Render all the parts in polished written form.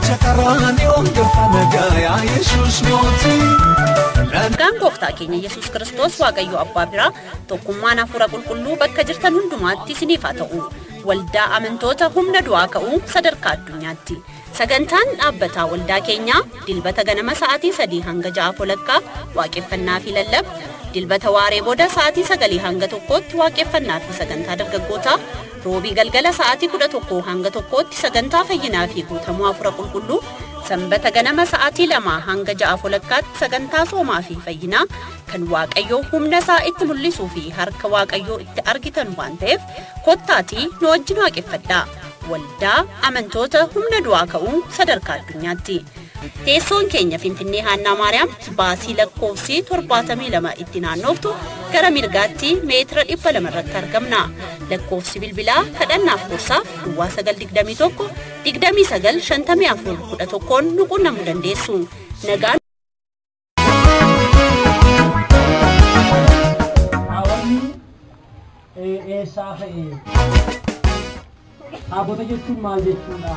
Irreecha Qaraaniyoon gaafa nagaayaa Yesuus mootii. Nagaan gooftaa keenya Yesuus Kiristoos Waaqayyo Abbaa biraa tokkummaan hafuura qulqulluu bakka jirtan hundumaatti isiniif haa ta'u. Waldaa amantoota humna du'aa ka'uu sadarkaa addunyaatti. Sagantaan dhaabbataa waldaa keenyaa Dilbata ganama sa'aatii 3 hanga 6 walakkaa waaqeffannaa fi lallaba. Dilbata waaree booda sa'aatii 9 hanga 1tti waaqeffannaa fi sagantaa dargaggootaa. Roobii galgala sa'aatii 11 hanga 1tti sagantaa fayyinaa fi guutamuu hafuura qulqulluu. Sanbata ganama sa'aatii 2 hanga 6 walakkaatti sagantaa soomaa fi fayyinaa kan Waaqayyoo humna isaa itti mul'isuu fi harka Waaqayyoo itti argitan waan ta'eef kottaatii nu wajjin waaqeffadhaa. Waldaa amantoota humna du'aa ka'uu sadarkaa addunyaatti. Teessoon keenya Finfinnee Haannaa Maariyaam baasii lakkoofsi 72 itti naannooftu gara mirgaatti meetira 200 irratti argamna. Lakkoofsi bilbilaa kadhannaaf gorsaaf duwwaa 921 29 54 11 nu qunnamuu dandeessu. Nagaan Hawaasni eessaa ka'e? Taabota jechuun maal jechuudha?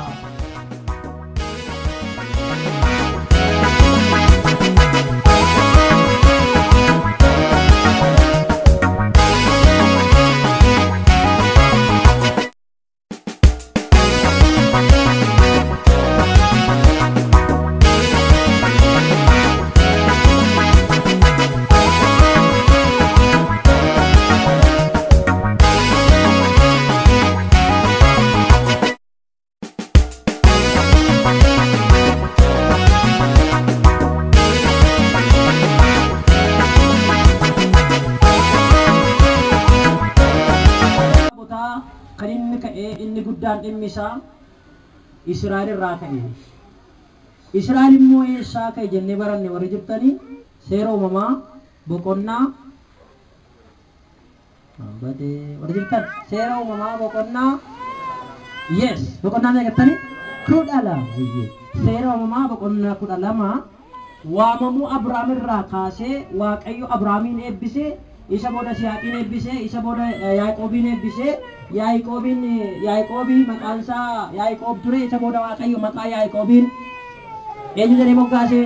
Kan inni ka'ee inni guddaan dhimmi isaa Israa'el irraa ka'e. Israa'el immoo eessaa ka'e jennee baranne warri jirtanii seera uumamaa boqonnaa warri jirtan seera uumamaa boqonnaa yes boqonnaa meeqa jettanii 12 seera uumamaa boqonnaa 12 waamamuu Abrahaam irraa kaasee Waaqayyo Abrahaamiin eebbisee isa booda Yisihaaqiin eebbisee isa booda Yaaqoobiin eebbisee Yaaqoobiin Yaaqoobii maqaan isaa Yaaqoob ture isa booda Waaqayyo maqaa Yaaqoobiin eenyu jedhee moggaasee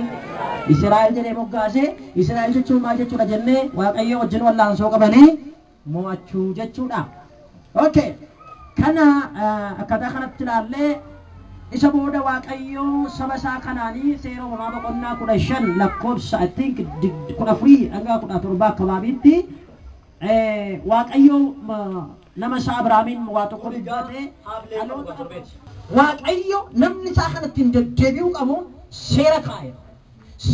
Israa'el jedhee moggaasee Israa'el jechuun maal jechuudha jennee Waaqayyo wajjin wallaansoo qabanii mo'achuu jechuudha. Okay. Kana akkaataa kanatti ilaallee isa booda Waaqayyo saba isaa kanaanii seera uumamaa boqonnaa 15 lakkoofsa I think 14 hanga 17 akkababiitti Waaqayyo nama isaa Abrahaamiin waa tokko dubbate. Waaqayyo namni isaa kan ittiin deddeebi'uu qabu seera kaa'e.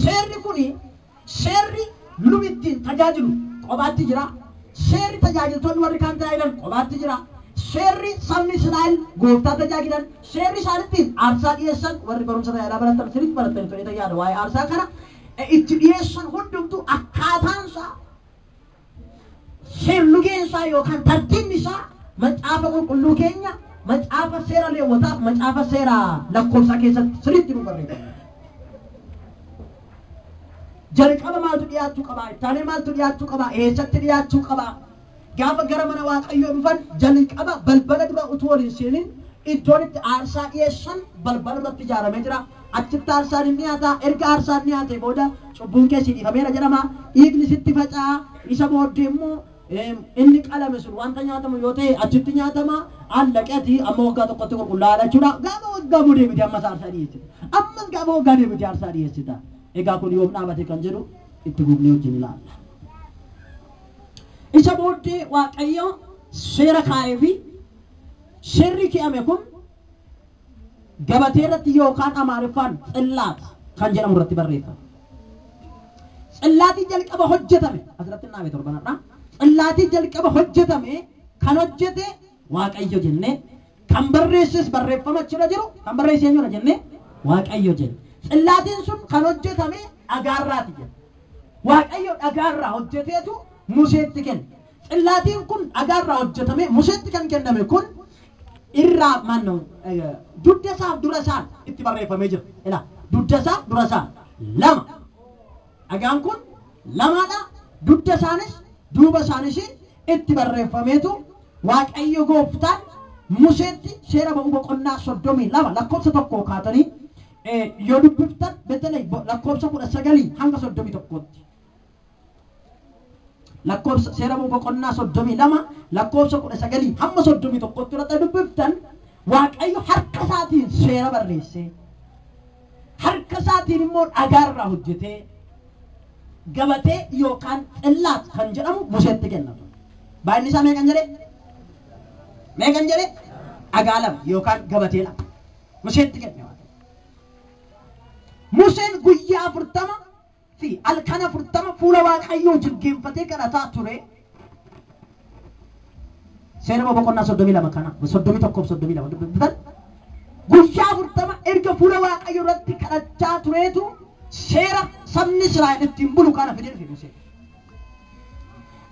Seerri kuni seerri lubni ittiin tajaajilu kophaatti jira. Seerri tajaajiltoonni warri kaan tajaajilan kophaatti jira. Seerri sabni Israa'el gooftaa tajaajilan, seerri isaan ittiin aarsaa dhiyeessan warri barumsa tajaajilaa baratan sirriitti baratanii tolee tajaajila waa'ee aarsaa kana itti dhiyeessan hundumtuu akkaataan isaa seerlugeen isaa yookaan tartiibni isaa macaafa qulqulluu keenya macaafa seera Leewwotaaf macaafa seera lakkoofsaa keessatti sirriitti nu barreeffama. Jalqaba maaltu dhiyaachuu qaba? Ittaanee maaltu dhiyaachuu qaba? Eessatti dhiyaachuu qaba? Gaafa gara mana Waaqayyoo dhufan jalqaba balbala dura utuu waliin seenin iddoon itti aarsaa dhiyeessan balbala irratti ijaaramee jira. Achitti aarsaan hin dhiyaata. Erga aarsaan dhiyaate booda cubbuun kee si dhiifameera jedhama. Dhiigni sitti faca'a. Isa booddee immoo inni qalame sun wanta nyaatamu yoo ta'e achitti nyaatama. Allaqeeti amma waggaa tokkotti qulqullaa'aadha jechuudha. Gaafa waggaa booda deebitee ammas aarsaa dhiyeessita. Ammas gaafa waggaa deebitee aarsaa dhiyeessita. Egaa kun yoom dhaabate kan jedhu itti gubnee wajjin ilaalla. Isa booddee Waaqayyo seera kaa'ee fi seerri kaa'ame kun gabatee irratti yookaan Amaariffaan tsillaat kan jedhamu irratti barreeffame. Tsillaatii jalqaba hojjetame asirratti naame torbanadha. Tsillaatii jalqaba hojjetame kan hojjete Waaqayyo jennee kan barreesses barreeffama achirra jiru kan barreesse eenyudha jennee Waaqayyo jenne. Tsillaatiin sun kan hojjetame dhagaarraati jenne. Waaqayyo dhagaarraa hojjeteetu Museetti kenne. Tsillaatiin kun dhagaarraa hojjetame Museetti kan kenname kun irraa mannoo dugda isaaf dura isaan itti barreeffamee jira. Ilaa dugda isaaf dura isaan lama. Dhagaan kun lamaadha. Dugda isaanis duuba isaanis itti barreeffameetu Waaqayyo gooftaan Museetti seera ba'uu boqonnaa 32 lakkoofsa 1 kaatanii yoo dubbiftan betelay lakkoofsa 19 hanga 31tti. Lakkoofsa seera boqonnaa 32 lakkoofsa 19 hamma 31tti irratti dubbiftan Waaqayyo harka isaatiin seera barreesse. Harka isaatiin immoo dhagaarraa hojjetee gabatee yookaan xillaat kan jedhamu Museetti kennatu. Baay'inni isaa meeqan jedhee? Meeqan jedhee? Dhagaa lama yookaan gabatee lama. Museetti kenne Waaqayyo. Museen guyyaa 40 fi halkan 40 fuula Waaqayyoo jilgeenfatee kadhataa ture. Seera boqonnaa 32 kana 31 32 dubbiftan guyyaa 40 erga fuula Waaqayyoo irratti kadhachaa tureetu seera sabni Israa'el ittiin bulu kana fidee dhufe Museen.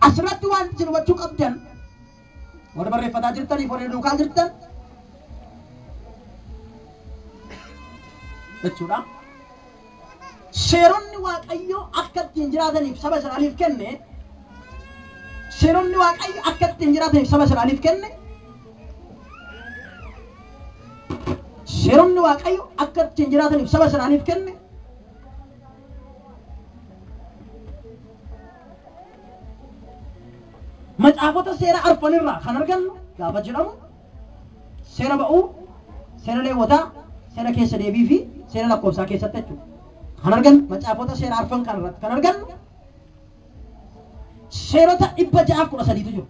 Asirratti waan isin hubachuu qabdan warra barreeffataa jirtaniif warra duukaa jirtan jechuudha. Seeronni Waaqayyoo akka ittiin jiraataniif saba Israa'eliif kenne, seeronni Waaqayyo akka ittiin jiraataniif saba Israa'eliif kenne, seeronni Waaqayyo akka ittiin jiraataniif saba Israa'eliif kenne, macaafota seera arfanirraa kan argannu gaafa jedhamu seera ba'uu, seera leewwataa, seera keessa deebii fi seera lakkoofsaa keessatti jechuudha. Kan argannu macaafota seera arfan kan irratti kan argannu seerota 613tu jiru.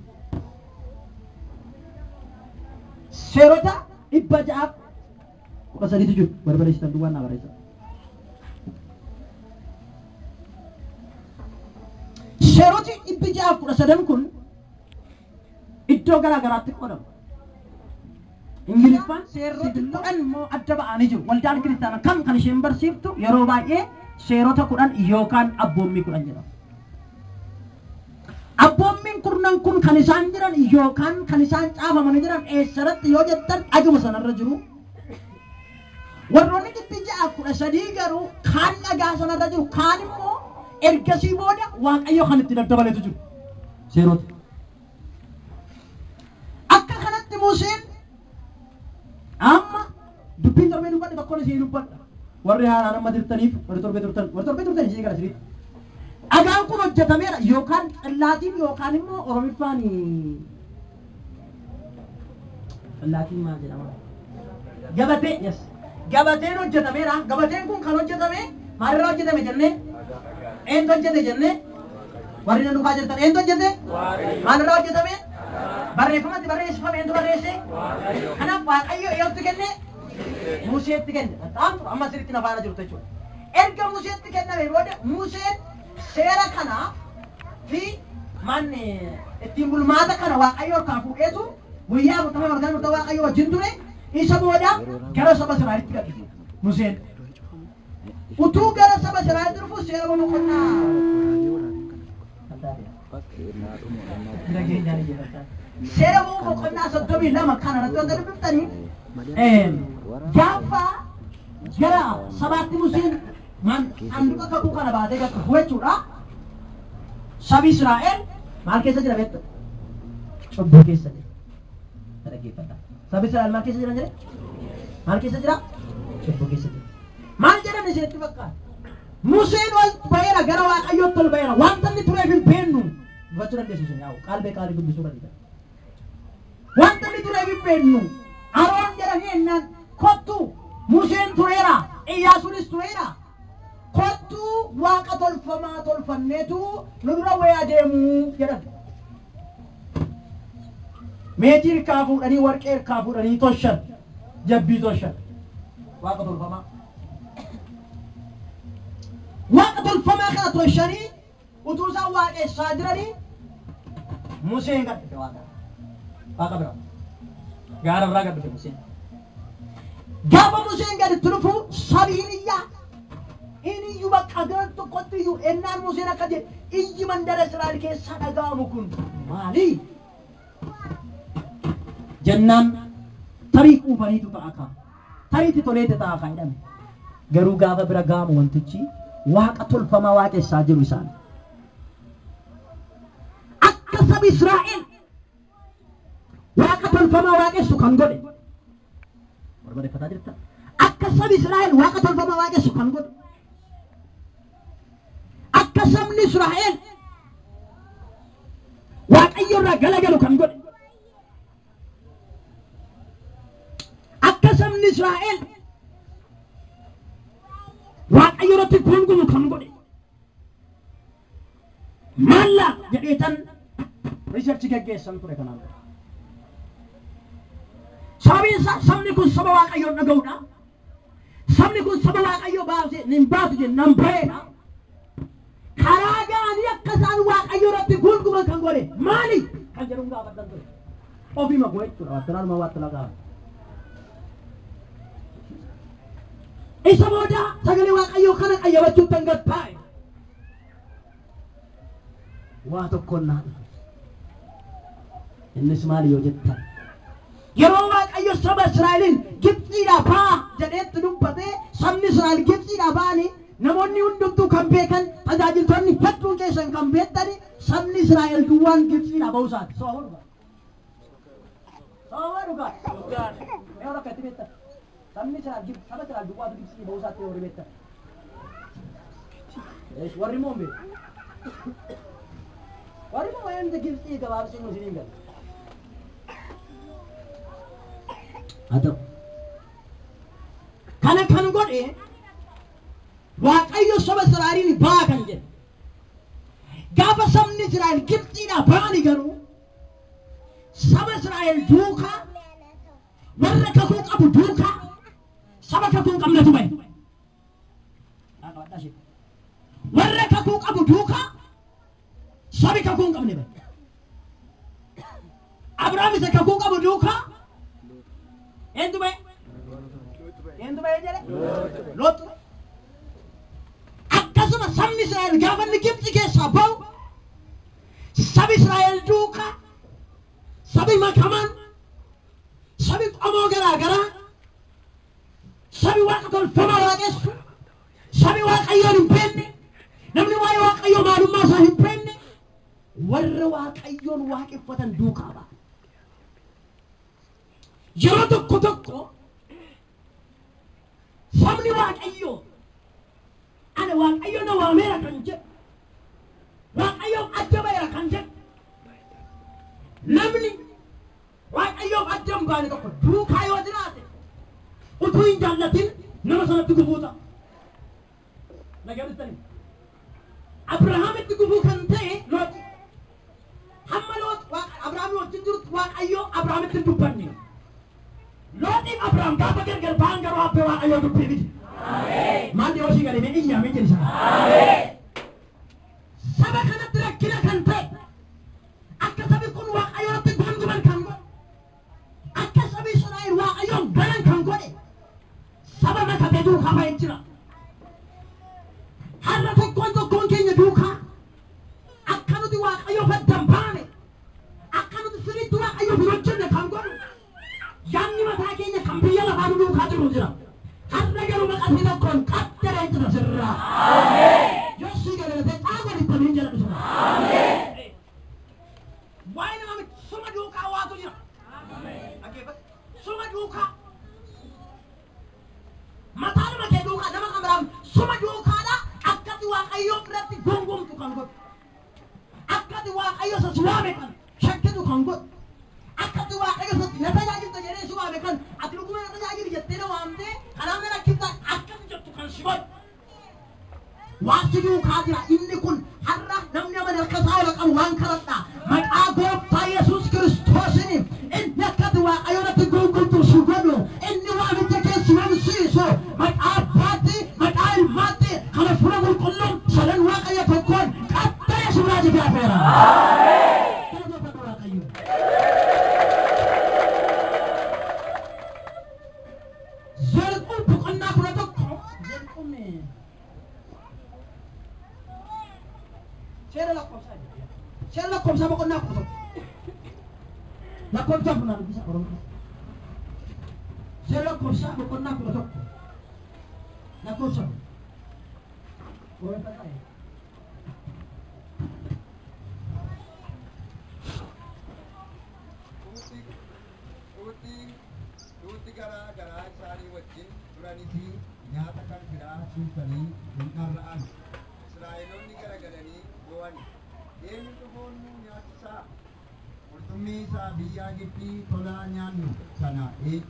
Seerota 613tu jiru. Barbareessitan duwwaan naa barreessa. Seeroti 613 kun iddoo garaa garaatti qoodamu. Ingiliffaan seerota 10 immoo adda ba'anii jiru. Waldaan kiristaanaa kam kan isheen barsiiftu yeroo baay'ee seerota 10 yookaan abboommii 10 jedhamu. Abboommiin kurnan kun kan isaan jiran yookaan kan isaan caafamanii jiran eessarratti yoo jettan dhaguma sanarra jiru. Warroonni 613 garuu kaan dhagaa sanarra jiru, kaan immoo ergasii booda Waaqayyo kan itti daddabaletu jiru. Seerota. Akka kanatti Museen amma dubbiin torbee dubbadhe tokkoon isin dubbadha. Warri haaraan amma jirtaniif warri torbee turtan, warri torbee turtan isin gara siriitti. Dhagaan kun hojjetameera yookaan xillaatiin yookaan immoo Oromiffaan xillaatiin maal jedhama? Gabatee, yes. Gabateen hojjetameera. Gabateen kun kan hojjetame maalirraa hojjetame jennee? Eentu hojjete jennee? Warri na duukaa jirtan eentu hojjete? Maalirraa hojjetame? Barreeffamatti barreeffame eentu barreesse? Kanaaf Waaqayyo eenyutti kenne? Museetti kenne. Ta'amtu amma sirriitti na faana jirtu jechuudha. Erga Museetti kenname booda Museen seera kana fi manni ittiin bulmaata kana Waaqayyo harkaa fuudheetu guyyaa 40 halkan 40 Waaqayyo wajjin ture. Isa booda gara saba Israa'elitti gad dhufe Museen. Utuu gara saba Israa'elitti dhufu seera boqonnaa seera boqonnaa 32 kana irratti wanta dubbiftanii gaafa gara sabaatti Museen sanduuqa kakuu kana baatee gad dhufu jechuudha. Sabi Israa'el maal keessa jira beektu? Cubbuu keessa jira. Dhaggeeffadhaa. Sabi Israa'el maal keessa jira jedhe? Maal keessa jira? Cubbuu keessa jira. Maal jedhan isinitti fakkaata? Museen ol ba'eera gara Waaqayyootti ol ba'eera. Wanta inni tureef hin beeknu. Dubbachuu dandeessu isin yaa'u. Qalbee qaalii dubbisuu dandeessu. Wanta inni tureef hin beeknu. Aroon jedhanii ennaan kottu Museen tureera, Iyyaasuunis tureera. Kottu waaqa tolfamaa tolfanneetu nu dura wayaa deemu jedhan. Meetii hirkaa fuudhanii warqee hirkaa fuudhanii toshan, jabbii toshan. Waaqa tolfamaa. Waaqa tolfamaa kana toshanii utuu isaan waaqessaa jiranii Museen gad dhufe waaqa. Waaqa bira. Gaara biraa gad dhufe Museen. Gaafa Museen gaditti dhufu sabiin iyyaa. Inni iyyuu bakka gara tokkotti iyyuu ennaan Museen akka jedhe iyyi mandara Israa'el keessaa dhaga'amu kun maali? Jennaan tarii quufaniitu ta'a kaa. Tariitti toleete ta'a kaa jedhame. Garuu gaafa bira ga'amu wantichi waaqa tolfamaa waaqessaa jiru isaan. Akka sabi Israa'el waaqa tolfamaa waaqessu kan godhe. Barbadeeffataa jirta. Akka Akka sabi Israa'el waaqa tolfamaa waaqessu kan godhu. Akka sabni Israa'el Waaqayyo irraa galagalu kan godhe. Akka sabni Israa'el Waaqayyo irratti gungumu kan godhe. Maalla jedheetan research geggeessan ture kanaan. Sababiin isaa sabni kun saba Waaqayyoon dhaga'uudha. Sabni kun saba Waaqayyoo baasee hin baasu jennaan baheedha. Karaa ga'anii akka isaan Waaqayyo irratti gunguman kan godhe maali kan jedhuun gaafadhan ture. Ofiima goo jechuudha wattalaanuma wattala gaafa. Isa booda sagalee Waaqayyoo kana qayyabachuutti hanga taa'e. Waa tokkoon naa dhufe. Innis maali yoo jettan? Yeroo Waaqayyo saba Israa'eliin Gibxiidhaa ba'aa jedheetti dubbatee sabni Israa'el Gibxiidhaa ba'anii namoonni hundumtuu kan beekan tajaajiltoonni hedduun keessan kan beektani sabni Israa'el duwwaan Gibxiidhaa ba'uu isaati. Sooma dhugaa. Sooma dhugaa. Mee warra akkatti beektan? Sabni Israa'el saba Israa'el duwwaatu Gibxii ba'uu isaatti warri beektan. Warri immoo hin beeku. Warri immoo waa'ee Gibxii gabaabsee nu isiniin galu. Haa ta'u. Kana kan godhe Waaqayyo saba Israa'eliin ba'aa kan jedhe. Gaafa sabni Israa'el Gibxiidhaa ba'anii garuu saba Israa'el duukaa warra kakuu qabu duukaa saba kakuu hin qabnetu ba'e. Warra kakuu qabu duukaa sabi kakuu hin qabne ba'e. Abrahaam isa kakuu qabu duukaa eentu ba'e? Eentu ba'e jedhe? Looxu ba'e. Akkasuma sabni Israa'el gaafa inni Gibxi keessaa ba'u sabi Israa'el duukaa sabi makamaan sabi qomoo garaa garaa sabi waaqa tolfamaa waaqessu sabi Waaqayyoon hin beekne namni waa'ee Waaqayyoo maalummaa isaa hin beekne warra Waaqayyoon waaqeffatan duukaa ba'a. Yeroo tokko tokko sabni Waaqayyoo ana Waaqayyo na waameera kan jedhu Waaqayyoof adda ba'eera kan jedhu namni Waaqayyoof adda hin baane tokko duukaa yoo jiraate utuu hin jaallatin nama sanatti gufuu ta'a. Nagaristanii Abrahaamitti gufuu kan ta'e Looxi. Hamma Loox Abrahaamii wajjin jirutti Waaqayyoo Abrahaamitti hin dubbanne. Looxiif Abrahaam gaafa gargar ba'an garuu haphee Waaqayyoo dubbii miti. Maal yeroo ishii galee mee iyyaamee jedhi sana. Saba kanatti rakkina kan ta'e akka sabi kun Waaqayyo irratti gunguman kan godhe akka sabi Israa'el Waaqayyoon galan kan godhe saba makate duukaa ba'ee jira. Har'a tokkoon tokkoon keenya duukaa akka nuti Waaqayyoof adda hin baane akka nuti sirriitti Waaqayyoof hin hojjenne kan godhu yaadni mataa keenya kan biyya lafaa nu duukaa jiru jira. Har'a garuu maqasii tokkoon qaxxaree jira sirraa. Yoo si galee caaga dhibbanii jala dhufa. Waa'ee nama miti suma duukaa waatu jira. Dhaggeeffadhu. Suma duukaa. Mataa nama kee duukaa nama kan biraan suma duukaadha akkati Waaqayyoo biratti gungumtu kan godhu. Akkati Waaqayyo isa si waame kan shakkitu kan godhu. Akkati Waaqayyo isa na tajaajilta jedhee si waame kan ati dhuguma na tajaajili jettee na waamtee kanaaf na rakkifta akkati jettu kan si godhu. Waan si duukaa jira inni kun har'a namni amane harka isaa ol qabu waan kadhadha. Maqaa gooftaa Yesuus Kiristoosiin inni akkati Waaqayyo irratti gungumtu si godhu inni waamicha kee si mamsiisu maqaa Abbaatti maqaa Ilmaatti kana Hafuura Qulqulluun sadan Waaqayyo tokkoon qaxxee si biraa jigaafeera. Galateeffadhu Waaqayyo. Zalquu boqonnaa 11 Zalquun seera lakkoofsaa jedha. Seera lakkoofsaa boqonnaa 11 lakkoofsa 4 dubbisa Oromoo. Seera lakkoofsaa boqonnaa 11 lakkoofsa 4. Oromoo. Xuuxii garaa garaa isaanii wajjin dura 10 nyaata kan biraa cuunfanii hin dharra'an. Israa'eloonni garagalanii boo'an. Eenyutu foon nu nyaachisaa? Qurxummii isaa biyya Gibxii tolaa nyaannu sana hin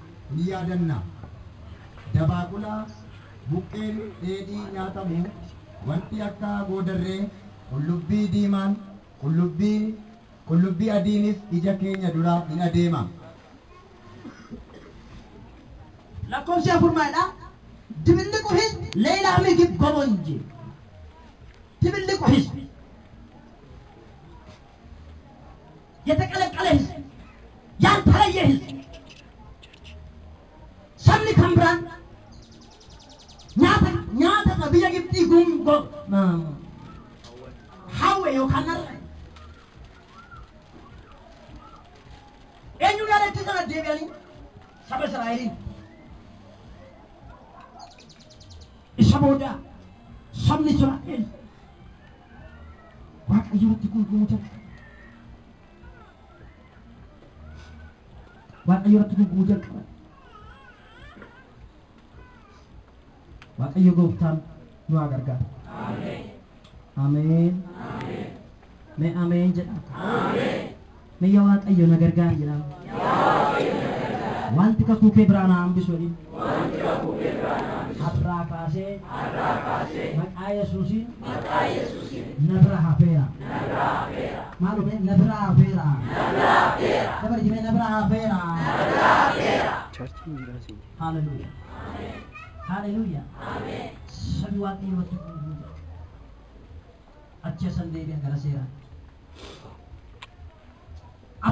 yaadanna. Dabaaqula buqqeen dheedhii nyaatamu wanti akka goodarree qullubbii diimaan qullubbii adiinis ija keenya dura hin adeema. Lakkoofsi afur maalidha? ድብልቁ ህዝብ ሌላ ምግብ ጎመንጀ። ድብልቁ ህዝብ፣ የተቀለቀለ ህዝብ፣ ያልተለየ ህዝብ፣ sabni kan biraan nyaata biyya Gibxii hawwe yookaan narra eenyuun yaadachiisan deebi'anii saba Israa'eliin. Isa booda sabni Israa'el Waaqayyotti gurguruu jalqabe. Waaqayyotti gurguruu jalqabe. Waaqayyo gooftaan nu haa gargaaru. Ameen. Mee ameen jedha. Mee yaa Waaqayyo na gargaari jedha. Wanti kakuu kee biraa na hambisu jedhin. Har'aa kaasee maqaa Yesuusiin na bira hafeera. Maal dhufe? Na bira hafeera. Dabali jimee na bira hafeera. Haleluuyaa. Haleluuyaa. Sabi Waaqayyo wajjin gurguruu jedha. Achi asan deebi'an gara seeraatti.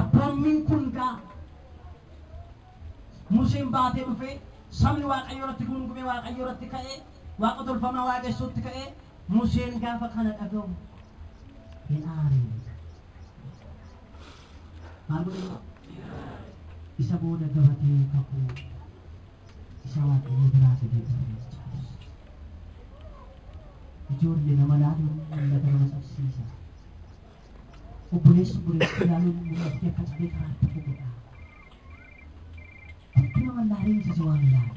Abboommiin kun gaa Museen baatee dhufee sabni Waaqayyo irratti gungumee Waaqayyo irratti ka'ee waaqa tolfamaa waaqessuutti ka'ee Museen gaafa kana dhaga'u hin aare. Maal godhe? Isa booda gabatee kakuu isa Waaqayyo biraa fidee barreessa. Ijoollee nama laaluun mul'ata nama cabsiisa. Obboleessi obboleessi ilaaluun mul'atee akka cabee karaatti godha. Akkuma mallaaleen isa waan ilaalu.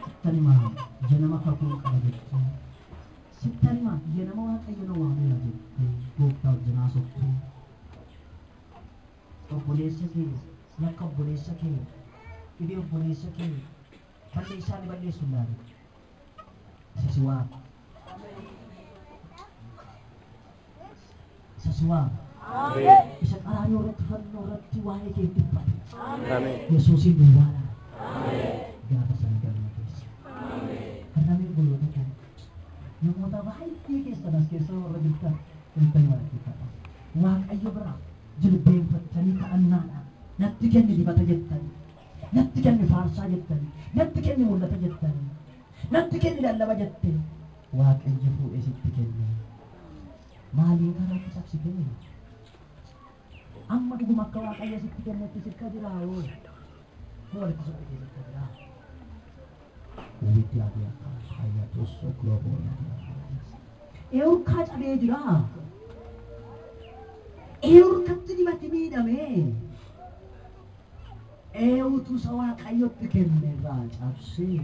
Sittan himaa ija nama kakuu qaba jettee. Sittan himaa ija nama Waaqayyo na waameera jettee gooftaa wajjin haasoftuu. Obboleessa kee yakka obboleessa kee dhibee obboleessa kee balleessaa ni balleessu hin laalin. Isa si waama. Isa si waama. Isa qaraanioo irratti fannoo irratti waa'ee kee dhiphate. Yesuusiin duwwaa laala. Gaafa sana galma keessa. Har'amee obboloota kana namoota baay'ee keessan as keessa warra jirtan iltanii walakkeeffadha. Waaqayyo biraa jilbeenfattanii kadhannaadhaan natti kenni dibata jettanii, natti kenni faarsaa jettanii, natti kenni mul'ata jettanii, natti kenni lallaba jettee Waaqayyo fuudhee sitti kenne. Maaliin karaatti cabsitee? Amma dhuguma akka Waaqayyo sitti kennetti sirka jiraa hoo? Moo walitti soqee sirka jiraa? Uwitti adii akka hayya tosso globoo. Eewurkaa cabee jiraa? Eewurkatti dibatti miidhamee? Eewutu isa Waaqayyotti kenne irraa cabsee?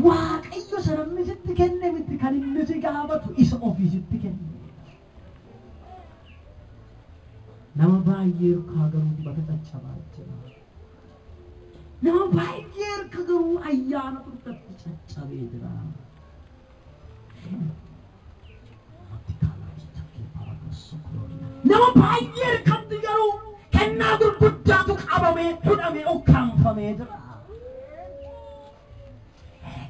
Waaqayyo isa namni sitti kenne miti kan inni si gaafatu isa ofii sitti kenne. Nama baay'ee harkaa garuu dibata caccabaa jira. Nama baay'ee harka garuu ayyaana turtatti caccabee jira. Nama baay'ee harkatti garuu kennaa gurguddaatu qabamee hidhamee ukkaanfamee jira.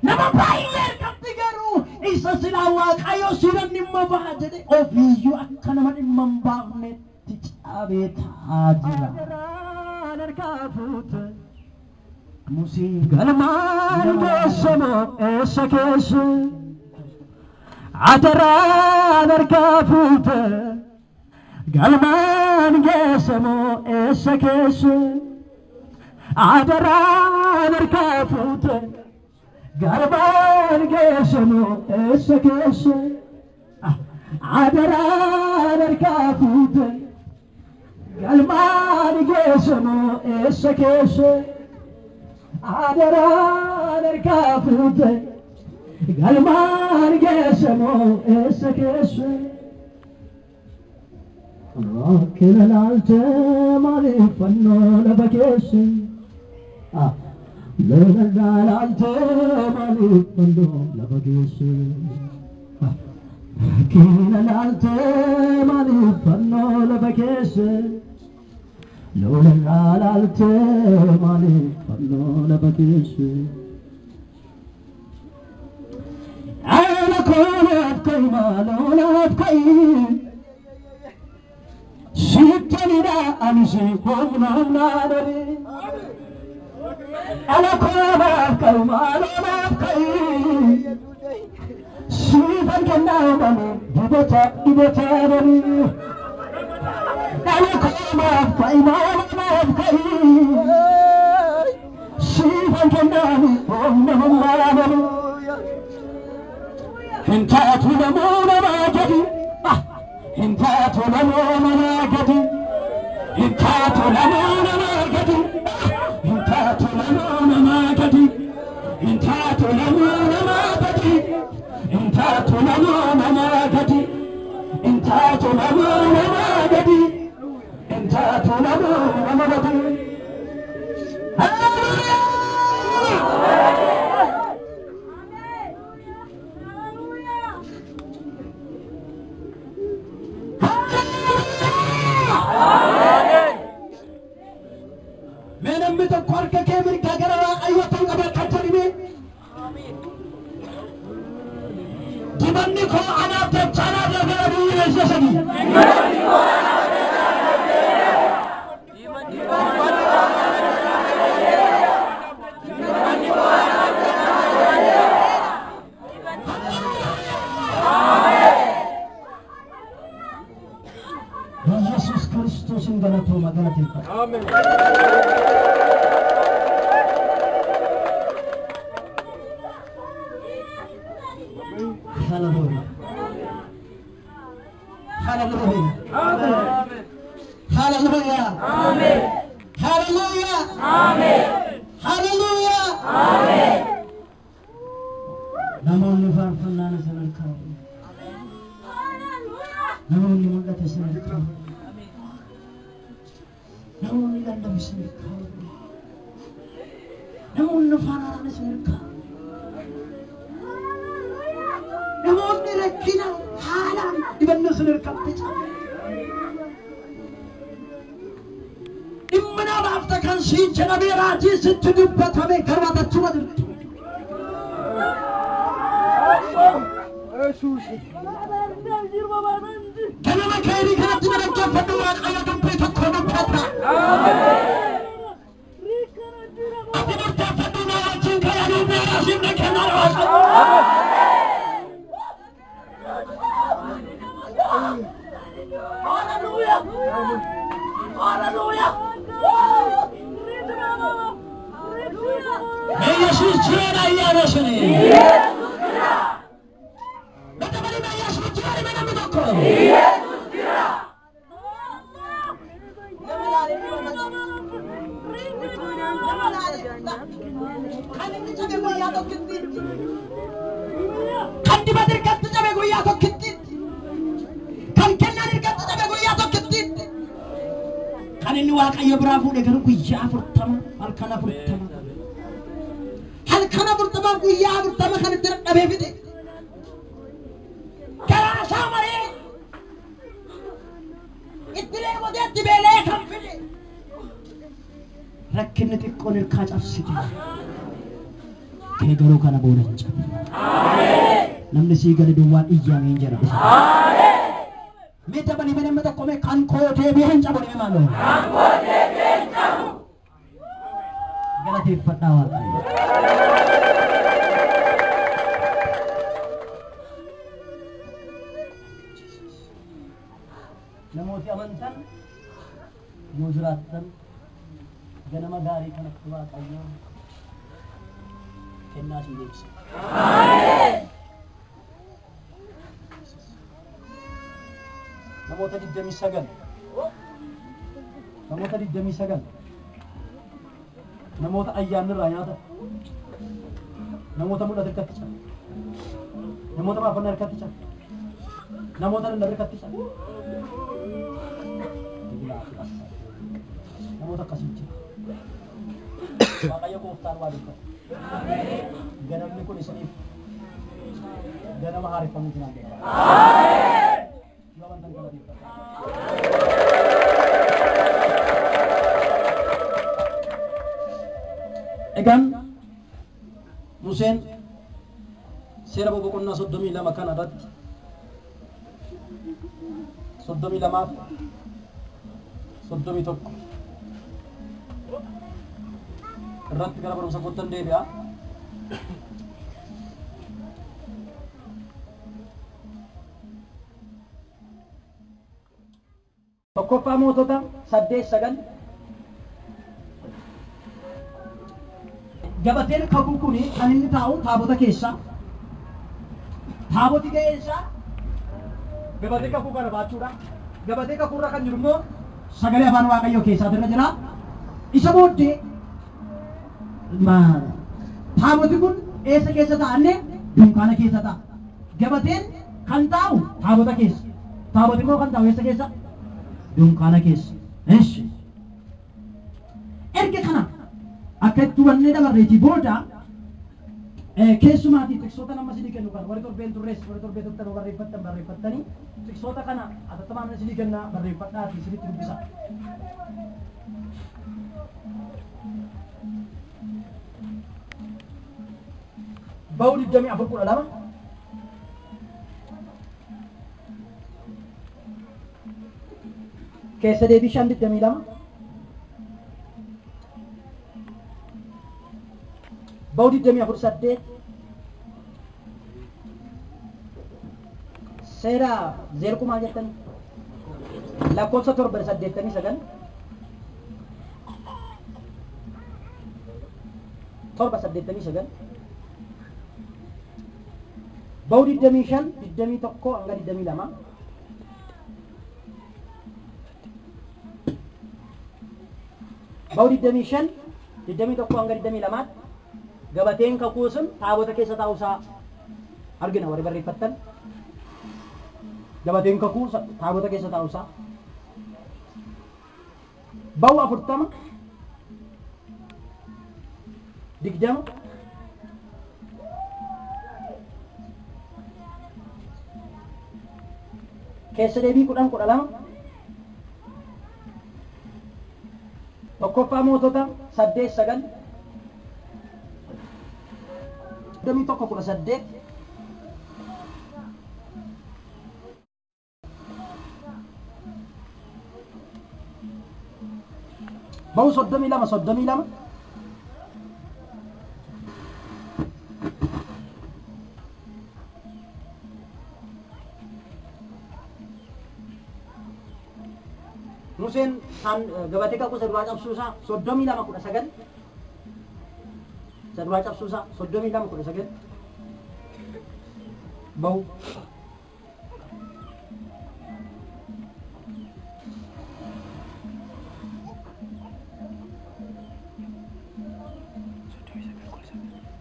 Nama baay'ee harkatti garuu isa silaa Waaqayyo sinan dhimma ba'a jedhe ofiiyyuu akka nama dhimma hin baafnetti cabee taa'aa jira. Museen Galmaan geessamoo eessa keessa? Adaraan harkaa fuute. Galmaan geessamoo eessa keessa? Adaraan harkaa fuute. Galmaan geessamoo eessa keessa? Adaraan harkaa fuute. Galmaan geessumoo eessa keessa adaraan harkaa fuute galmaan geessumoo eessa keessa rakkina laaltee maaliif fannoo lafa keessa lola laaltee maaliif fannoo lafa keessa rakkina laaltee maaliif fannoo lafa keessa lola laaltee maaliif fannoo lafa keessa أنا كونك كيما لونك كي شتني لا أمشي كونا نادري أنا كونك كيما لونك كي شيفن كنابني دبتا دبتا دري أنا كونك كيما لونك كي شيفن كنابني كونا نادري انتهت لمون ما جدي انتهت لمون ما جدي انتهت لمون ما جدي انتهت لمون ما جدي انتهت لمون ما جدي انتهت لمون ما جدي انتهت لمون ما جدي انتهت لمون ما جدي. Namni tokko harka kee mirgaa gara Waaqayyootti qabadhu. Dibanni koo anaaf jecha anaaf gara biyya sadii. ኢየሱስ ክርስቶስን galatoo galateeffadha. Ameen. Hallelujah. Hallelujah. Amen. Hallelujah. Amen. Hallelujah. Amen. Hallelujah. Amen. Namoonni faarfannaan isin harkaa. Namoonni mul'ata isin harkaa. Namoonni lallabu isin harkaa. Namoonni faarfannaan isin harkaa. Namoonni rakkina haalaan dhibannoo isin harkatti cabe. Dhimma namaaf kan siin jedhamee raajii sitti dubbatame garbaatachuu jirtu. Ganama keerii kanatti na dhaggeeffadhu Waaqayyo dubbii tokko dubbata. Ati murteeffadhu na wajjin ka'anii miira siif na kennaa Waaqayyo. Hallelujah. Hallelujah. ኢየሱስ jira እያለሽ ነው። በተለይ ኢየሱስ jira namni tokko. Kan dibata irratti cabe guyyaa tokkitti. Kan kennaan irratti cabe guyyaa tokkitti. Kan inni Waaqayyo biraa fuudhe garuu guyyaa 40 halkan 40. Halkan 40 guyyaa 40 kan itti dadhabee fide. Garaa isaa maree itti dheebotee itti beela'ee kan fide. Rakkinni xiqqoon hirkaa cabsite. Kee garuu kana booda hin cabne. Namni sii gadi duwwaan iyyaamee hin jedha. Mee dabali mee namni tokko mee kan koo deebi'ee hin cabu mee maaloo? Kan koo deebi'ee hin cabu. Galateeffadhaa Waaqayyo. Namooti amantan yoo jiraattan ganama gaarii kanatti Waaqayyo kennaa sii deebisa. Namoota 29 Namoota 29 namoota ayyaanni irraa nyaatan, namoota mul'ata harkatti cabe, namoota baafannaa harkatti cabe, namoota lallabaa harkatti cabe, namoota akkasii jira. Waaqayyo gooftaan waa dubbata. Ganamni kun isiniif ganama haareffamuutu naan jedhama. Yoo amantan galateeffadha. Egaan Museen seera boqonnaa 32 kana irratti 32 fi 31 irratti gara barumsa kottan deebi'a. Tokkoffaa mootota 8:9. Gabateen kakuu kun kan inni taa'u taabota keessa. Taaboti ga'een isaa gabatee kakuu kana baachuudha. Gabatee kakuu irra kan jiru immoo sagalee afaan Waaqayyoo keessaatu irra jira. Isa booddee taaboti kun eessa keessa taa'anne? Dunkaana keessa taa'a. Gabateen kan taa'u taabota keessa. Taaboti immoo kan taa'u eessa keessa? Dunkaana keessa. Eessi. Erga kana akka itti hubannee dabarreetii booda keessumaatii tiksoota nama isinii kennu kana warri torbeen turrees warri torbee turtan barreeffattan barreeffattanii tiksoota kana atattamaan isinii kennaa barreeffadhaatii isinitti dubbisa. Ba'uu 24:12. Keessa deebii 5:22. Ba'uu 24:8. Seera zeerqumaa jettan lakkoofsa 7:89. 7:89. Ba'uu 25 21 hanga 22. Ba'uu 25 21 hanga 22 gabateen kakuu sun taabota keessa taa'uusaa argina warri barreeffattan. Gabateen kakuu taabota keessa taa'uusaa. Ba'uu 40 20. Keessa deebii 10 12. Tokkoffaa mootota 8:9. 21 18. Ba'uu 32 32. Museen gabatee kakuu isa duraa cabsuusaa 32 19. Isa duraa cabsuusaa 32 19. Ba'uu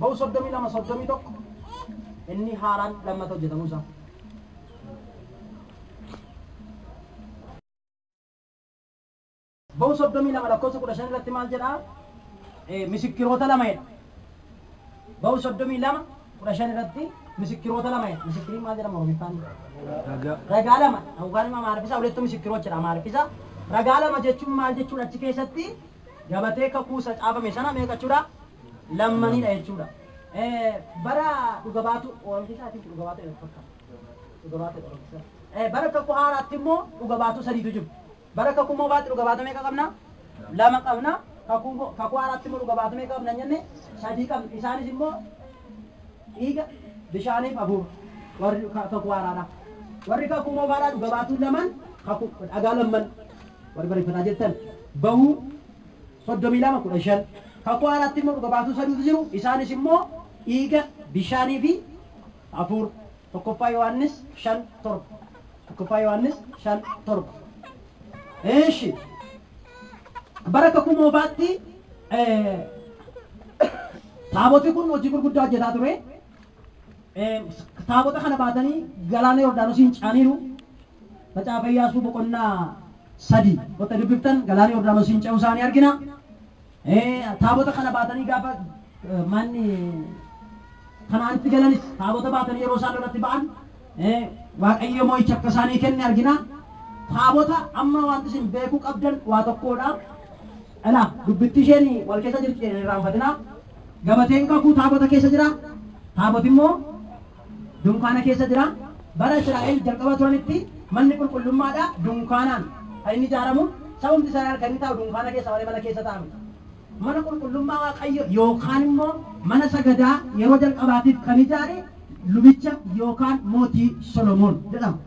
Ba'uu 32 31. Inni haaraan lammata hojjetamuusaa. Ba'uu 32 lakkoofsa 15 irratti maal jedhaa? Misirroota lama jedha. Ba'uu 32 15 irratti misirroota lama jedha. Misirriin maal jedhama Oromiffaan? Ragaa lama. Yookaan immoo Amaariffisa walittu misirroota jedha Amaariffisa. Ragaa lama jechuun maal jechuudha achi keessatti? Gabatee kakuu isa caafame sana meeqa jechuudha? Lammanidha jechuudha. Bara dhuga baatu Oromifisaatiin dhuga baatu jedhamu fakkaata. Dhuga baatu Oromifisa. Bara kakuu haaraatti immoo dhuga baatu sadiitu jiru. Bara kakuu moofaatti dhuga baatu meeqa qabna? 2 qabna. Kakuu haaraatti immoo dhuga baatu meeqa qabna jenne? 3 qabna. Isaanis immoo dhiiga, bishaaniif hafuura. Warri kakuu haaraadha. Warri kakuu moofaadhaa dhuga baatu lamaan kakuu dhagaa lamman warri barreeffataa jettan Ba'uu 32 15. Kakuu haaraatti immoo dhuga baatu sadiitu jiru. Isaanis immoo dhiiga, bishaanii fi hafuura. Tokkoffaa Yohaannis 5:7. Tokkoffaa Yohaannis 5:7. Eeshi. Bara kakuu moofaatti taaboti kun hojii gurguddaa hojjetaa ture. Taabota kana baatanii galaana Yordaanosiin ce'aniiru. Macaafa Iyyaasuu boqonnaa 3 wanta dubbiftan galaana Yordaanosiin ce'uu isaanii argina. Taabota kana baatanii gaafa manni kanaanitti galanis taabota baatanii yeroo isaan lolatti ba'an Waaqayyo mo'icha akka isaanii kenne argina. Taabota amma wanti isin beekuu qabdan waa tokkodha. Ala dubbitti isheen wal keessa jirti jedhanii irraanfatina. Gabateen kakuu taabota keessa jira. Taaboti immoo dunkaana keessa jira. Bara Israa'el jalqaba turanitti manni qulqullummaadha dunkaanaan kan inni ijaaramu. Sababni isaa kan inni taa'u dunkaana keessa malee mana keessa taa'u. Mana qulqullummaa Waaqayyo yookaan immoo mana sagadaa yeroo jalqabaatiif kan ijaare lubicha yookaan mootii Solomoon jedhama.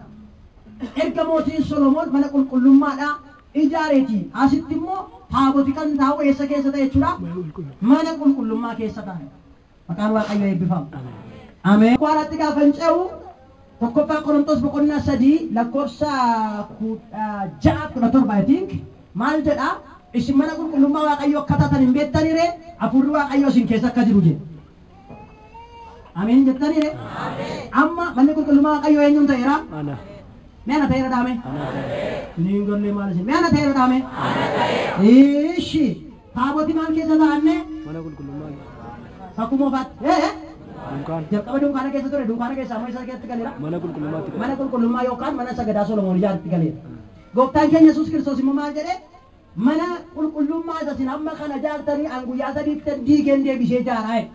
Erga mootiin Solomoon mana qulqullummaadha ijaareeti. Asitti immoo taaboti kan taa'u eessa keessa ta'e jechuudha? Mana qulqullummaa keessa taa'e. Maqaan Waaqayyoo eebbifamu. Ameen. Kwaaraatti gaafa hin ce'u tokkoffaa Qorontos boqonnaa 3 lakkoofsa 16 17 I think maal jedha? Isin mana qulqullummaa Waaqayyoo akka taatan hin beektanii ree? Hafuurri Waaqayyoo isin keessa akka jiru jedhe. Ameen jettanii ree? Amma manni qulqullummaa Waaqayyoo eenyuun ta'eera? Ana. Mee ana ta'eera dhaame? Ni hin galle maal isin? Mee ana ta'eera dhaame? Ishi taaboti maal keessa taa'anne? Mana qulqullummaa. Kakuu moofaatti. Dunkaana. Jalqaba dunkaana keessa ture, dunkaana keessaa immoo isa keessatti galeera. Mana qulqullummaatti galeera. Mana qulqullummaa yookaan mana sagadaa Solomoon ijaarratti galeera. Gooftaan keenya Yesuus Kiristoos immoo maal jedhee? Mana qulqullummaa isa isin amma kana ijaartanii an guyyaa sadiitti diigeen deebisee ijaaraa jedhe.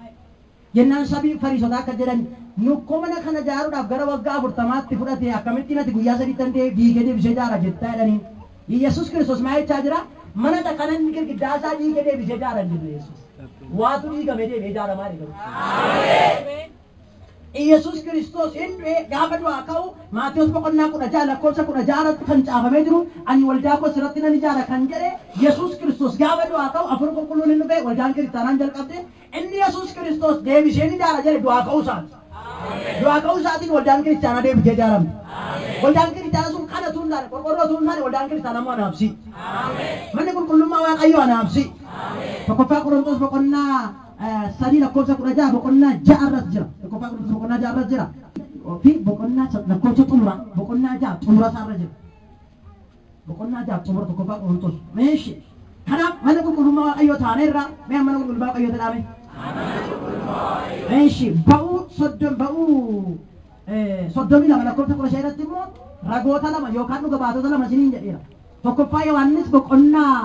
Jennaan sabii Fariisotaa akka jedhan nukkoo mana kana ijaaruudhaaf gara waggaa 40tti fudhate akkamittiin ati guyyaa sadiitti diigee deebisee ijaara jettaa jedhaniin. Yesuus Kiristoos maal jechaa jira? Mana kana inni girgiddaa isaa diigee deebisee ijaara hin jenne Yesuus. Waatu diigamee deebi'ee ijaaramaa jedhe. Yesuus Kiristoos hin du'e gaafa du'aa ka'u Maatewos boqonnaa 16 lakkoofsa 16 irratti kan caafamee jiru ani waldaa koo sirratti nan ijaara kan jedhe Yesuus Kiristoos gaafa du'aa ka'u hafuurri qulqulluun hin dhufe waldaan kiristaanaan jalqabde inni Yesuus Kiristoos deebisee ni ijaara jedhe du'aa ka'uu isaati. Du'aa ka'uu isaatiin waldaan kiristaanaa deebitee ijaaramte. Waldaan kiristaanaa sun kana tun taane qorqorroo tun taane waldaan kiristaanaa immoo anaabsi. Manni qulqullummaa Waaqayyoo anaabsi. Tokkoffaa Qorontos boqonnaa 3 lakkoofsa 16 boqonnaa 6 irras jira. Tokkoffaa Qorontos boqonnaa 6 irras jira. Fi boqonnaa lakkoofsa xumura boqonnaa 6 xumura isaa irra jira. Boqonnaa 6 xumura tokkoffaa Qorontos. Meeshi. Kanaaf mana qulqullummaa Waaqayyoo taaneerra mee mana qulqullummaa Waaqayyoo jedhame. Meeshi ba'uu soddom ba'uu 32 lakkoofsa 15 irratti immoo ragoota lama yookaan dhuga baatota lama isiniin jedheera. Tokkoffaa Yohaannis boqonnaa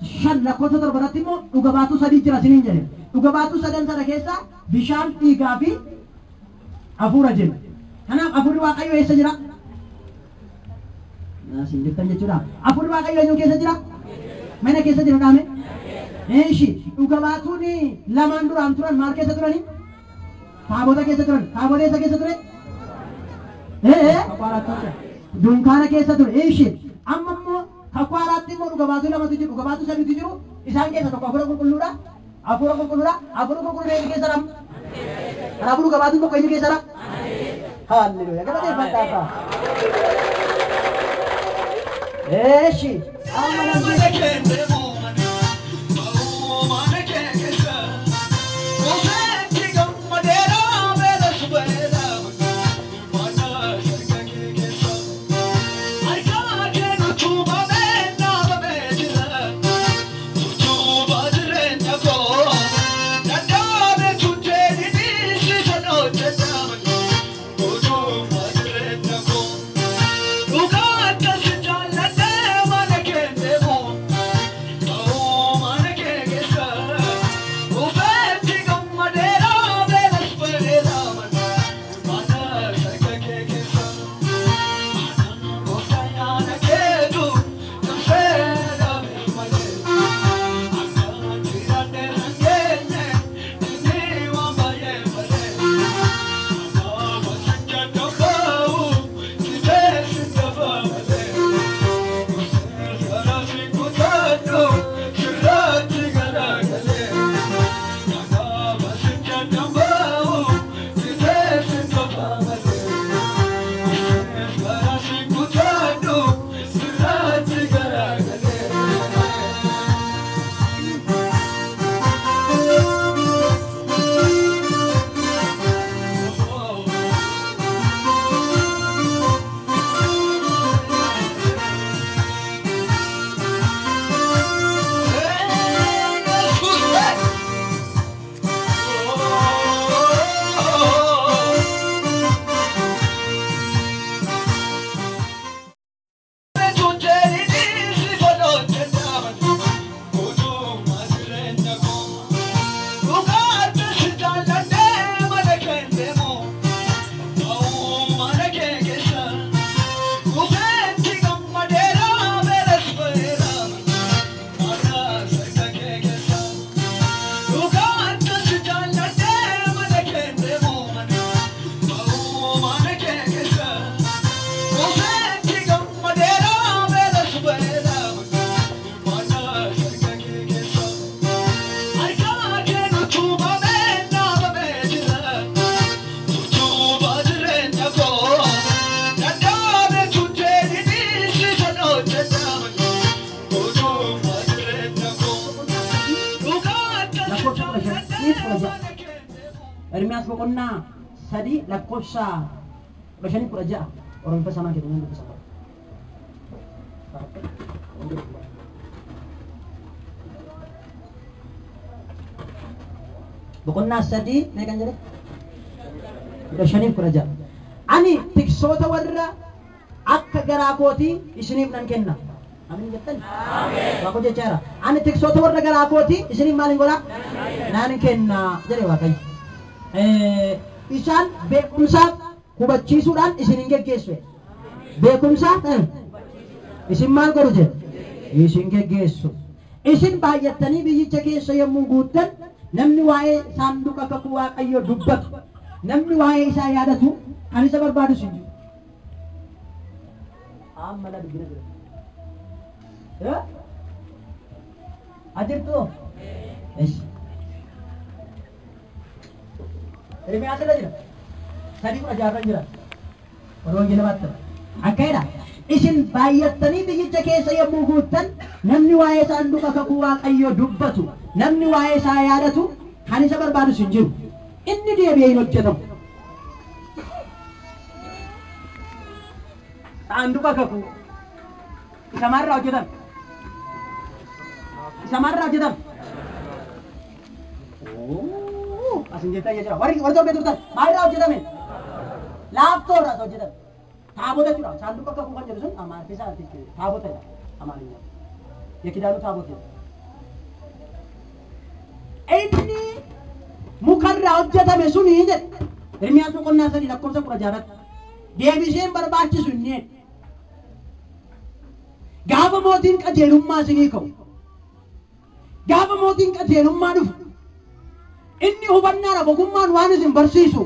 5 lakkoofsa 7 irratti immoo dhuga baatuu 3 jira isiniin jedheera. Dhuga baatuu sadan sana keessa bishaan, dhiigaa fi hafuura jenna. Kanaaf hafuurri Waaqayyoo eessa jira? Isin jirtan jechuudha. Hafuurri Waaqayyoo eenyu keessa jira? Mana keessa jira dhaame? Eeshi dhuga baatuun lamaan duraan turan maal keessa turani? Taabota keessa turan. Taabota eessa keessa ture? Dunkaana keessa ture. Eeshi amma immoo kakuu haaraatti immoo dhuga baatuu lamatu jiru. Dhuga baatuu sadiitu jiru. Isaan keessa tokko hafuura qulqulluudha. Hafuura qulqulluudha. Hafuura qulqulluun eenyu keessa jira? Kanaafuu dhuga baatuun tokko eenyu keessa jira? Haalleluuyaa. Galateeffadhaa. Eeshi amma namni lakkoofsa 15-16. Ermiyaas boqonnaa 3 lakkoofsa 15-16. Oromifa samaa jedhu nan dubbisa. Boqonnaa 3 meeqan jedhe? 15-16. Ani tiksoota warra akka garaa kootii isiniif nan kenna. Amin jettan? Amen. Waaqo jechaara. Ani tiksoota warra garaa kootii isiniif maalin godha? Nan kenna jedhe Waaqayyo. Isaan beekumsaaf hubachiisuudhaan isin hin geggeessu. Beekumsaaf isin maal godhu jedhe? Isin geggeessu. Isin baay'attanii biyyicha keessa yommuu guuttan namni waa'ee saanduqa kakuu Waaqayyoo dubbatu, namni waa'ee isaa yaadatu kan isa barbaadus hin jiru. Amma la dubbina jira. Ajirtu? Eesh. Ermiyaas irra jira. 3:16 jira. Warra wangeela baattan. Akka jedha. Isin baay'attanii biyyicha keessa yommuu guuttan namni waa'ee saanduqa kakuu Waaqayyoo dubbatu, namni waa'ee isaa yaadatu kan isa barbaadus hin jiru. Inni deebi'ee hin hojjetamu. Saanduqa kakuu isa maalirraa hojjetame? Isa maalirraa hojjetame? Asin jettan jechuudha. Warri torbee turtan maalirraa hojjetame? Laaftoo irraa hojjetame. Taabota jechuudha. Saanduqa kakuu kan jedhu sun Amaariffaa taabota jedha. Amaariffaa. Yekidaanuu taabota jedha. Inni mukarraa hojjetame suni jedhe. Ermiyaas boqonnaa 3 lakkoofsa 16 deebisee hin barbaachisu inni jedhe. Gaafa mootiin qajeelummaa isinii ka'u, gaafa mootiin qajeelummaa dhufu, inni hubannaadhaaf ogummaan waan isin barsiisu,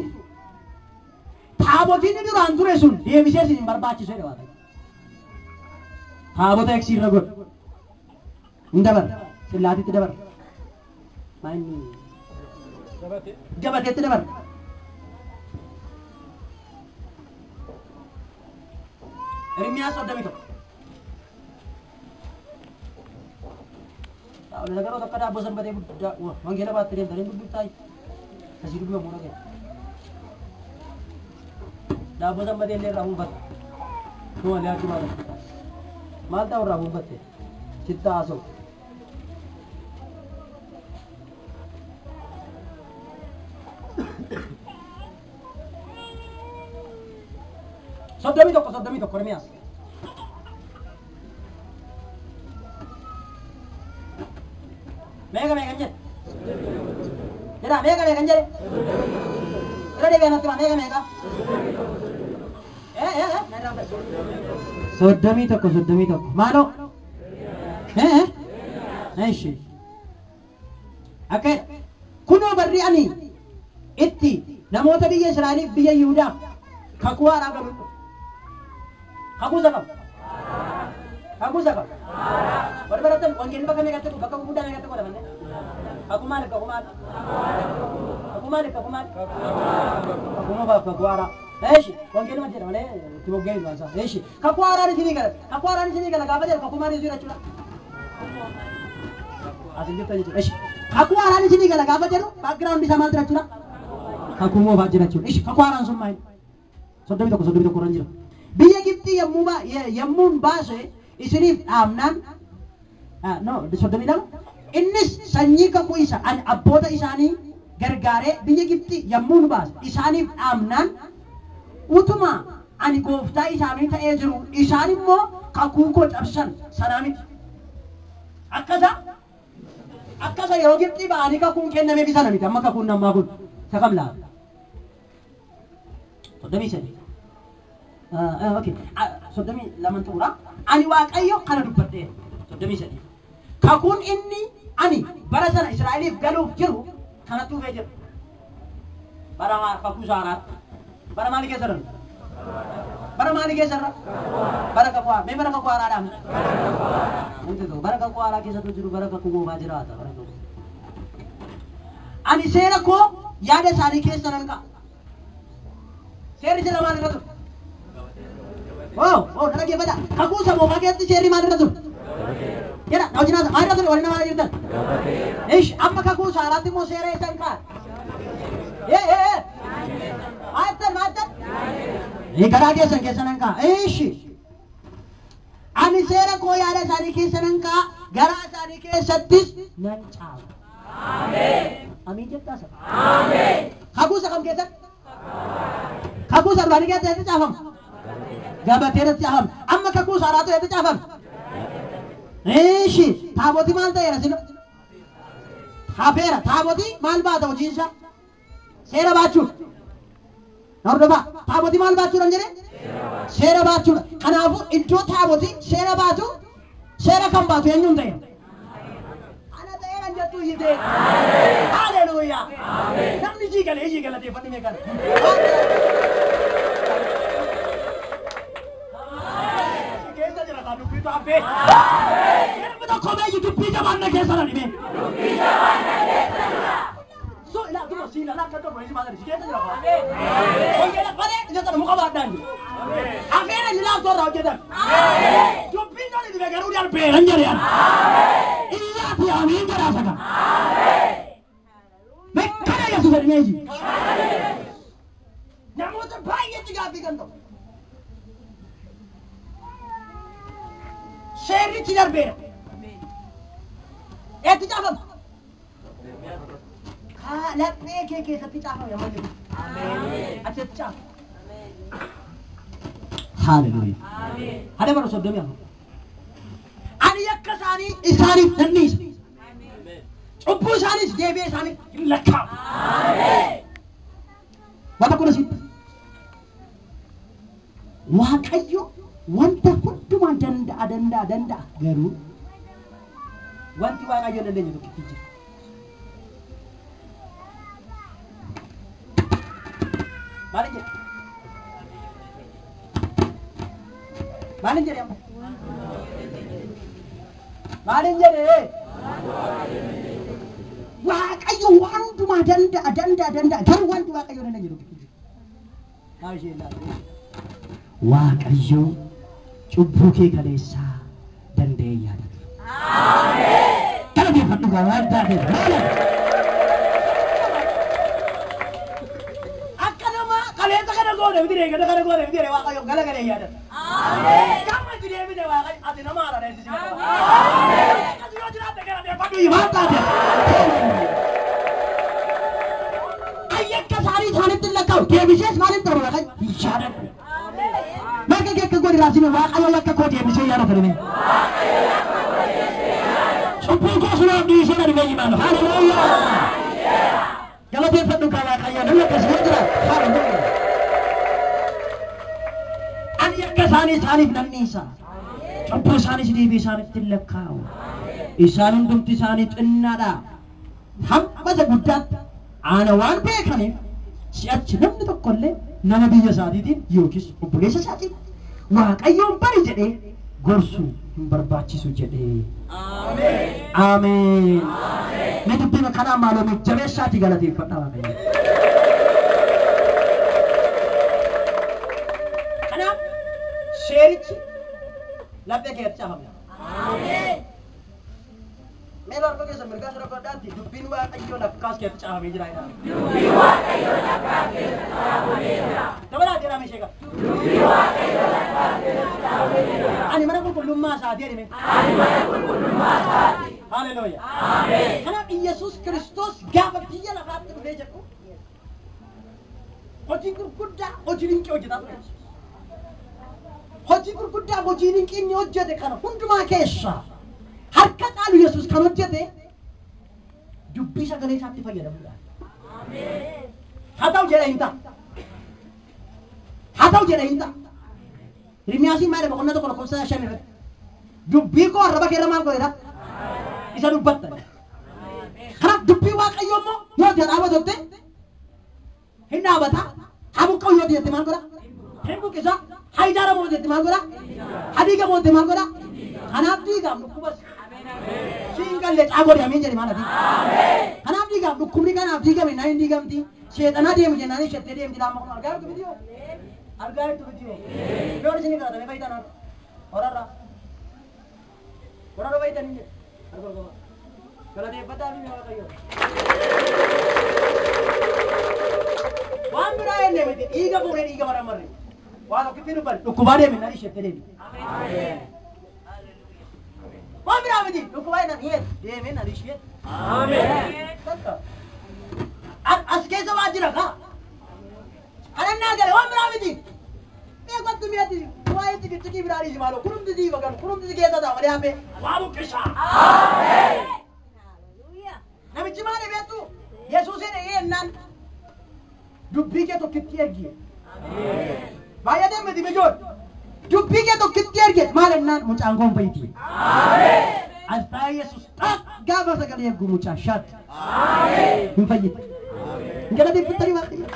taabotiin duraan ture sun deebisee isin hin barbaachisu jedhe Waaqayyo. Taabota eegsii irra godhu. Hin dabarre. Sillaatitti dabarre. Maa inni gabateetti dabarre. Ermiyaas 31. Nagaroo takka daabboo sanbatee guddaa wangeela baattee deemtanii dubbiftaa asii dubbifamu dhagee. Daabboo sanbatee illee irraa buufatte. Tuma illee achi baala. Maal ta'u irraa buufatte? Sitti haasa'u. Soddomii tokko Ermiyaas. Meeqa meeqan jedhe? Jedhaa meeqa meeqan jedhe? Irra deebi'aa natti himaa meeqa meeqa? 31 maaloo? Eeshi. Akka kunoo barri ani itti namoota biyya Israa'eliif biyya Yihudaaf kakuu haaraa galu. Kakuu isa kam? Kakuu isa kam? Warri baratan wangeelli bakka meeqatti bakka gurguddaa meeqatti godhamanne? Kakuu maaliif kakuu maal? Kakuu maaliif kakuu maal? Kakuu moofaaf kakuu haaraa. Eeshi wangeelli ma jedha malee itti moggee hin isaa. Eeshi kakuu haaraan isinii gala. Kakuu haaraan isinii gala gaafa jedhu kakuu maaliif jira jechuudha? Asin jirtan jechuudha. Eeshi kakuu haaraan isinii gala gaafa jedhu background isaa maal jira jechuudha? Kakuu moofaa jira jechuudha. Eeshi kakuu haaraan sun maali? 31 irra jira. Biyya Gibxii yommuun baase isiniif dhaamnaan no 32 innis sanyii kakuu isa ani abboota isaanii gargaaree biyya Gibxii yommuun baase isaaniif dhaamnaan utuma ani gooftaa isaanii ta'ee jiru isaan immoo kakuu koo cabsan sanaa miti. Akkasa yeroo Gibxii ba'anii kakuun kennameef sana miti amma kakuun namaa kun isa kam laata? 33. Okay. 32 xumura. Ani Waaqayyo kana dubbadheera. 33. Kakuun inni ani bara sana Israa'eliif galuuf jiru kanatti dhufee jira. Bara kakuu saaraatti. Bara maalii keessa irra? Bara maalii keessa irra? Bara kakuu haaraa. Mee bara kakuu haaraa dhaame? Wanti tokko bara kakuu haaraa keessattuu jiru bara kakuu moofaa jiraata. Bara kakuu. Ani seera koo yaada isaanii keessa nan ka'a. Seerri sila maal irra ture? Oh, dhaggeeffadha. Kakuu isa moofaa keessatti seerri maal irra ture? Jedha na wajjin haasa maal irra waliin nama jirtan? Ish amma kakuu saaraatti immoo seera eessan kaa? Ee ee ee maal jettan maal jettan? Garaa keessan keessa nan kaa. Ishi ani seera koo yaada isaanii keessa nan kaa garaa isaanii keessattis nan caafa. Amiin jettaa sana. Kakuu isa kam keessatti? Kakuu isa duraanii keessatti caafama. Gabatee irratti caafama. Amma kakuu saaraatu irratti caafama. Ishi taabotii maal ta'eera sila? Hafeera. Taabotii maal baata hojiinsa? Seera baachuudha. Hordofaa. Taabotii maal baachuudha jedhee? Seera baachuudha. Kanaafuu iddoo taabotii seera baatu seera kan baatu eenyuun ta'eera? Ana ta'eera jettuu hiitee. Haleluuyaa. Namni jii galee jii galateeffadhu mee kana. Keessa jira kan dubbitu habbee. Namni tokko beeyi dubbii jabaan na keessa na dhibee. So ila duro si la ka to boyi ma si keessa jira kan. Wangeela bare ija sana muka baadhaan jiru. Afeera ni laaf torra hojjetan. Dubbiin tole dibe garuu darbeera hin jedhe. Iyyaati amiin jedhaa saka. Mekkana Yesuus jedhamee jiru. Namoota baay'eetti gaaffii kan ta'u. Seerrichi darbeera. Eetti caafama. Laphee kee keessatti caafame amma jiru. Achitti caafama. Haleluuyaa. Hada bara 34. Ani yakka isaanii isaaniif nan dhiisa. Cubbuu isaaniis deebi'ee isaaniif hin lakkaa'u. Wanta kun asitti. Waaqayyo wanta hundumaa danda'a danda'a danda'a garuu wanti Waaqayyo hin dandeenye tokkitti jira. Maal jedhe? Maal jedhe amma? Maal jedhe? Waaqayyo waan hundumaa danda'a danda'a danda'a garuu wanti Waaqayyo hin dandeenye tokkitti jira. Maal ishee ilaalu? Waaqayyo cubbuu kee kaleessaa danda'ee yaadatu. Galateeffadhu gaa waan taateef maala? Akka nama kaleessa kana goone miti reegada kana goone miti Waaqayyo galagalee yaadata. Gama itti deebine Waaqayyo ati nama haala dheessi si qaba. Ati yoo jiraatte galateeffadhu waan taateef. Ayyakka isaanii isaanitti hin lakkaa'u deebisees maaliin ta'u Waaqayyo hin yaadatu. Marga kee akka godhi raasine Waaqayyo yakka koo deebisee yaadata dhibee. Cubbuu koo sunaaf dhiisee na dhibee himaanu. Haleluuyaa. Galateeffadhu kaa Waaqayyo namni akkasii yoo jiraate. Haleluuyaa. Ani yakka isaanii isaaniif nan dhiisa. Cubbuu isaaniis deebii isaanitti hin lakkaa'u. Isaan hundumti isaanii xinnaadha. Hamma isa guddaatti ana waan beekaniif si'achi namni tokkollee nama biyya isaatiitiin yookiis obboleessa isaatiin Waaqayyoon bari jedhee gorsuu hin barbaachisu jedhee. Ameen. Mee dubbii kanaa maaloo jabeessaatii galateeffadhaa Waaqayyo. Kanaaf seerichi laphee keessatti caafame. Mee harka keessa mirgaa sirra godhaatti dubbiin Waaqayyoo lakkaas keessatti caafamee jira jedhama. Dubbiin Waaqayyoo lakkaas keessatti caafamee jira. Dabalaa jedhame ishee qaba. Dubbiin Waaqayyoo lakkaas keessatti caafamee jira. Ani mana qulqullummaa isaati jedhame. Ani mana qulqullummaa isaati. Haleluuyaa. Ameen. Kanaaf Iyyasuus Kiristoos gaafa biyya lafaatti dhufee jedhu hojii gurguddaa hojii dinqii hojjetaa ture. Hojii gurguddaa hojii dinqii inni hojjete kana hundumaa keessaa harka caalu Yesuus kan hojjete dubbii sagalee isaatti fayyadamuudhaan. Haa ta'u jedhee hin ta'a. Haa ta'u jedhee hin ta'a. Hirmiyaasiin maal boqonnaa 1 lakkoofsa 5 irratti dubbii koo arraba keerra maal godheedha? Isa dubbatta. Kanaaf dubbii Waaqayyoo immoo yoo ta'e dhaabatotte hin dhaabata. Haa buqqa'u yoo ta'e maal godha? Hin buqqisa. Haa ijaaramu yoo ta'e maal godha? Haa diigamu yoo ta'e maal godha? Kanaaf diigaaf dhukkubas. Siin galle caagoo amiin jedhi maal ati? Kanaaf diigaaf dhukkubni kanaaf diigame naan hin diigamti. Seexanaa deemu jennaan isheettee deemti laamma kun argaa jirtu miti yoo? Argaa jirtu miti yoo? Yoo isin kadhatame fayyidaa naaf horarraa. Warra baay'atan hin jedhu. Harka qaba. Galateeffataa fi Waaqayyo. Waan biraa enne miti dhiiga fuudhee dhiiga maramarre. Waan tokkitti dubban dhukkubaa deemi na isheetti deemi. Waan biraa miti dhukkubaa na dhiyeet deemee na isheet. Ameen. As keessa waa jira kaa. Kadhannaa gale waan biraa miti. Beekottu mi'atti waa'ee tikii biraa dhiisi maaloo kurumti sii bagan kurumti si keessa ta'a malee hafe waa buqqisa. Namichi maali beektu Yesuusin eeyyannaan dubbii kee tokkitti ergi. Baay'atee miti mijoon dubbii kee tokkitti erge maal ennaan mucaan koon fayyiti. As taa'ee Yesuus xaaq gaafa sagalee ergu mucaa shaat. Hin fayyiti. Hin galateeffattanii Waaqayyo.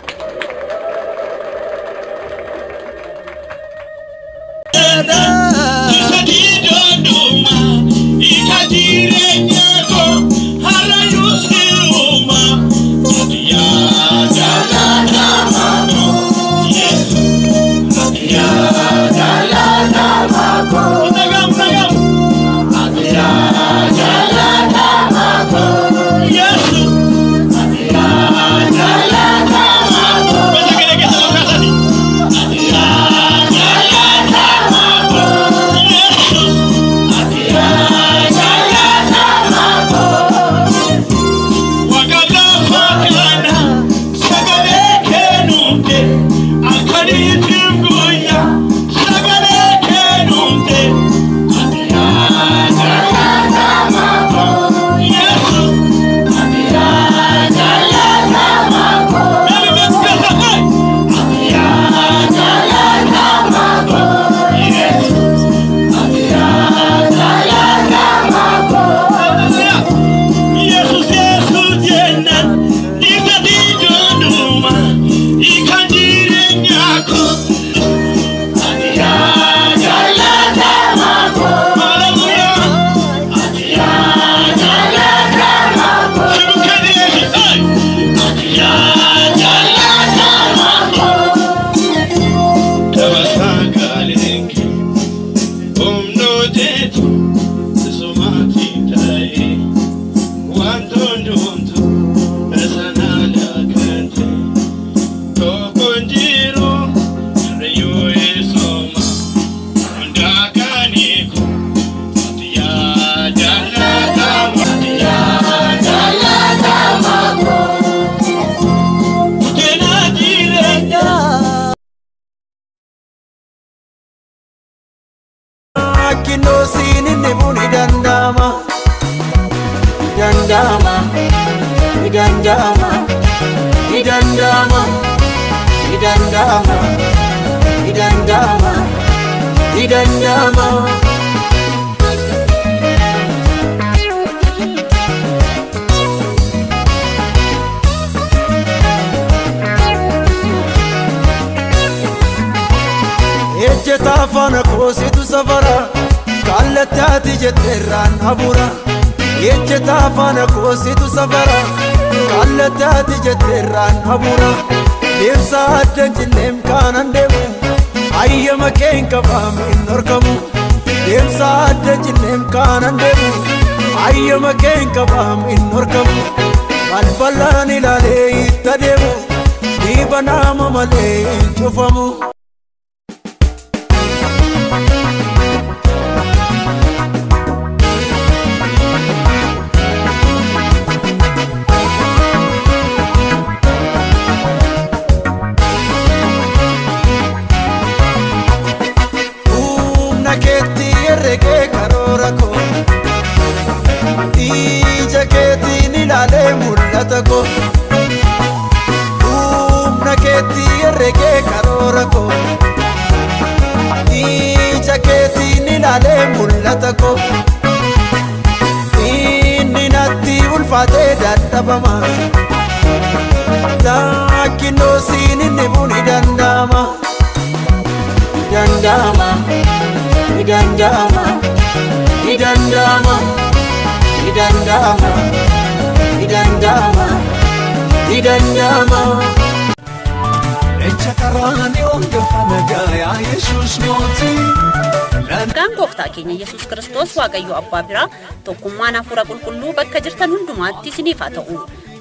Qaraaniyoon gaafa nagaayaa Yesuus mootii. Nagaan gooftaa keenya Yesuus Kiristoos Waaqayyo Abbaa biraa tokkummaan hafuura qulqulluu bakka jirtan hundumaatti isiniif haa ta'u.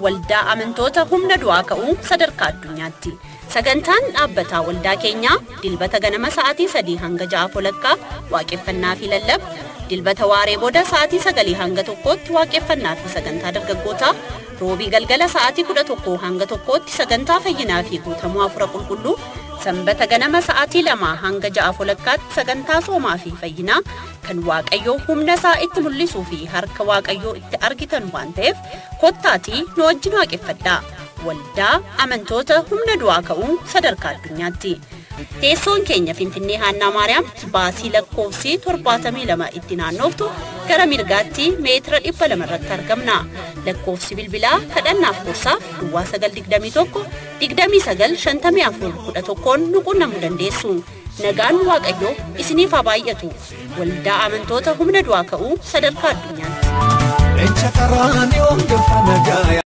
Waldaa amantoota humna du'aa ka'uu sadarkaa addunyaatti. Sagantaan dhaabbataa waldaa keenyaa dilbata ganama sa'aatii 3 hanga 6 walakkaa waaqeffannaa fi lallaba. Dilbata waaree booda sa'aatii 9 hanga 1tti waaqeffannaa fi sagantaa dargaggootaa. Roobii galgala sa'aatii 11 hanga 1tti sagantaa fayyinaa fi guutamuu hafuura qulqulluu. Sanbata ganama sa'aatii 2 hanga 6 walakkaatti sagantaa soomaa fi fayyinaa kan Waaqayyoo humna isaa itti mul'isuu fi harka Waaqayyoo itti argitan waan ta'eef kottaatii nu wajjin waaqeffadhaa. Waldaa amantoota humna du'aa ka'uu sadarkaa addunyaatti. Teessoon keenya Finfinnee Haannaa Maariyaam baasii lakkoofsi 72 itti naannooftu gara mirgaatti meetira 200 irratti argamna. Lakkoofsi bilbilaa kadhannaaf gorsaaf duwwaa 921 29 54 11 nu qunnamuu dandeessu. Nagaan Waaqayyoo isiniif haa baay'atu. Waldaa amantoota humna du'aa ka'uu sadarkaa addunyaatti. Leenca qaraaniyoon gaafa nagaayaa.